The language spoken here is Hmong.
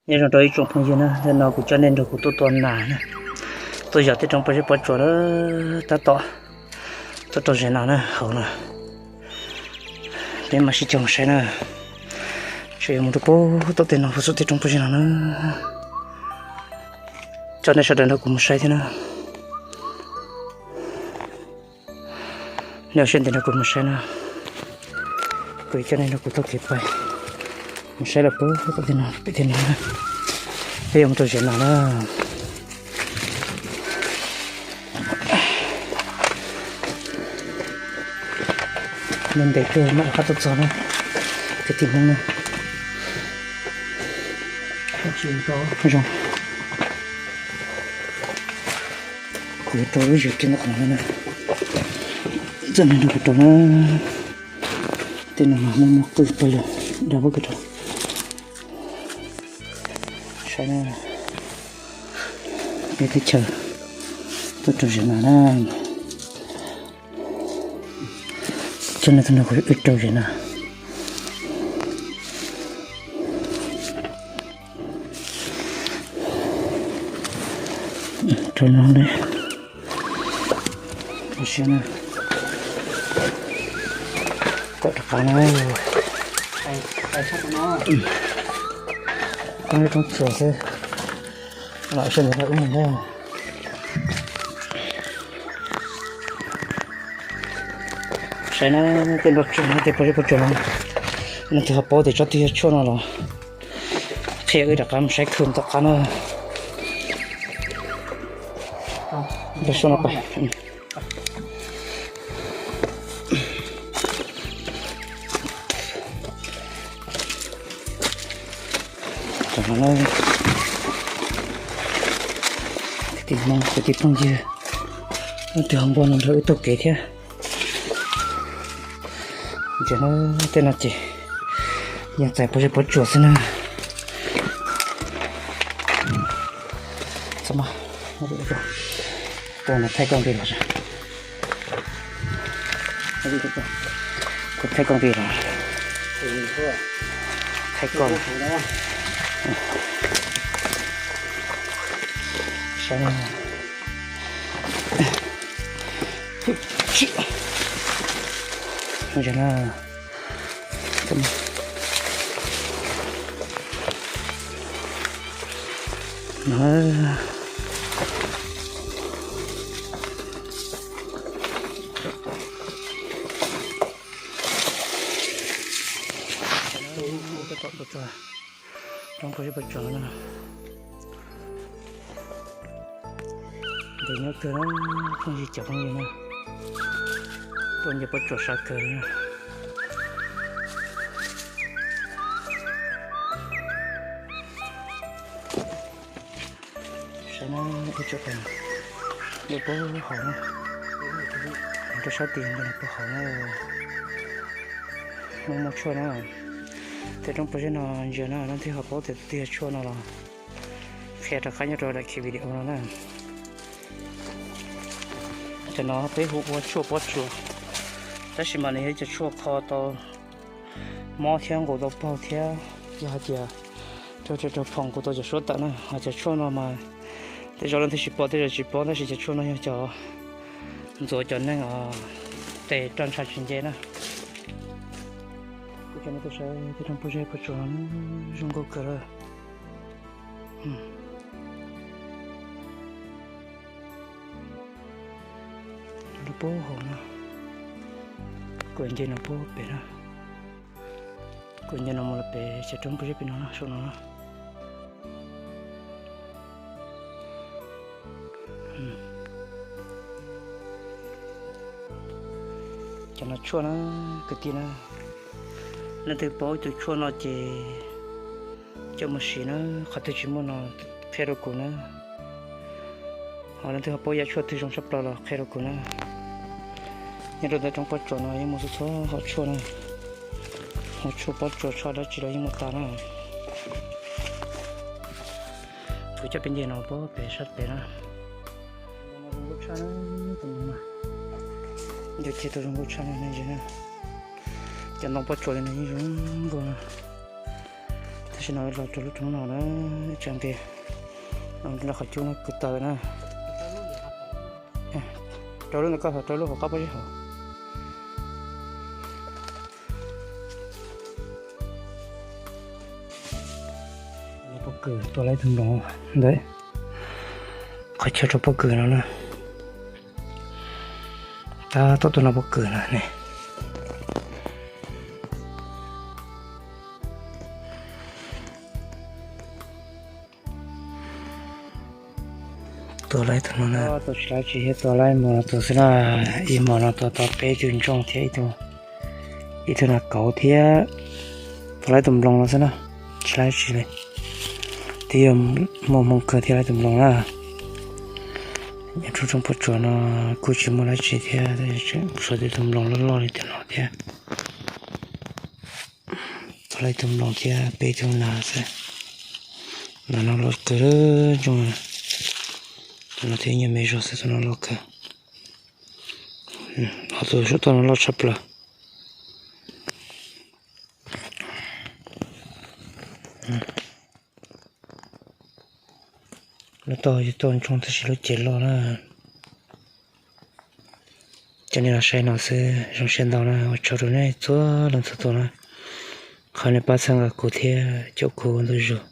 Nyob zoo rau ib tsoom phooj ywg na, hnub no kuv coj nej nrog kuv tuaj tua nas na, tuaj yos tej roob pob zeb pob tsuas na, tab tom tuaj rau zem nas na, hauv no. Peb mam sib cog mus saib na, tseem yuav mus rau puag tom tej no, puag tom tej roob pob zeb no na. Coj nej sawv daws nrog kuv mus saib thiab na. Nej ua siab ntev nrog kuv mus saib na, kuv coj nej nrog kuv taug kev pais mus saib los puag tom tej no, pem tej no na. Peb yuav mus rau zem nas na. Ntev ntev kawg mam rov qab tuaj txog na, kwv tij Hmoob na. Zoo, kuv yuav rau lub zes kiag ntawm no na, txawm nrog kuv rau na. Tej no mas muaj muaj qwj pawg lug dag pob kws rau. Saib na, peb teb chaws tuaj rau zem nas na. Coj nej tuaj nrog kuv wb rau zem nas. Rau no ne, siab na, kom rov qab na. Roob, roob tsuas xwb, los siab ntawd wb mus na. Saib na, tej nplooj tsuas no, tej pob zeb pob tsuas no, leej twg ho paub tias tsob twg yog tshuaj no los qhia wb rov qab mus saib khw tom qab na. Nrog soj no pais. Kwv tij Hmoob, kwv tij phooj ywg, leej twg ho npog no nrog wb taug kev thiab. Ntsia na, tej no ces yeej txais pob zeb pob tsuas xwb na. Thaij koj nqi los, kuv thaij koj nqi los, thaij koj. Saib na. Roob pob zeb pob tsuas na. Ntev nyob kawg na, phooj ywg cov phooj ywg na, tuaj nce pob tsuas sab kawg li na. Saib na, ib tsoom pem nce puag hauv na, rau sab tid nce puag hauv na. Muaj muaj tshuaj na, tej roob pob zeb no ntsia na, leej twg ho paub tias twg yog tshuaj no los qhia rov qab nyob rau daim video no na. Cov no peb hu ua tshuaj pob tsuas, tab sis mas nws yog ib cov tshuaj kho tau mob thiab nqus tau paug thiab, yog hais tias raug tsiaj raug phoom nqus tau cov suab tawm na. Ho cov tshuaj no mas tej zaum leej twg tsis pom tej zaum tsis paub, tab sis cov tshuaj no yog cov ntxuav cov neeg tes roj ntsha tsis nce na. Kuv coj nej tuaj saib tej roob pob zeb pob tsuas zoo nkauj kawg lawm. Rau puag hauv na, kuv nce no puag pem na, kuv nce no mus lawm pem cov roob pob zeb pem no na, saum no na. Cov no tshuaj na, kwv tij na, leej twg paub tus tshuaj no ces coj mus siv na, qhov twg tsis muaj no qhia rau kuv na. Ho leej twg ho paub yam tshuaj twg zoo tshaj plaws los qhia rau kuv na. Nyob rau ntawm roob pob tsuas no yeej muaj txhua txhua hom tshuaj na, hom tshuaj pob tsuas tshuaj dab tsi los yeej muaj tas na. Kuv coj peb nce no puag pem sab pem na. Zoo nkauj tshaj na, tus no na. Ncauj ceg tau zoo nkauj tshaj na, nej ntsia na. Cov ntoo pob tsuas li no yeej zoo nkauj na. Tus Tam sim no los rau lub roob no na, tsa nqis los qhov cub no kwv taws na. Rau lub ntawm koj, rau lub hauv qab pob zeb hauv. Pob kws tua laib tus nploos ntawd, qhov chaw rau pob kws no na. Tab tom tuaj noj pob kws na ne. Tua laib tus no na, tua tsis laib tsis thiab, tua laib ib hmos no tus xwb na. Ib hmos no tua tau peb tug ntsoog thiab ib tug nas kauv thiab, tua laib tus nploos no xwb na, tsis laib tsis li. Twb yog muaj hmoo kawg thiaj laib tus nploos na. Nyob rau roob puas tsuas no kuj tsis muaj dab tsi thiab, tseem tshuav tej tus nploos loj loj li tiam no thiab. Tua laib tus nploos thiab peb tug nas xwb. Nas no loj kawg ntsoog. Tus no thiab nyuag me zog xwb, tus no loj kawg. Ho tus saum toj no loj tshaj plaws. Lub toj yog toj ntsoog tab sis lub cev loj na. Coj nej los saib no xwb, zoo siab ntau na, ua tsaug rau nej txhua leej txhua tus na, qhov nej pab txhawb nqa kuv thiab caum kuv ua ntu zus.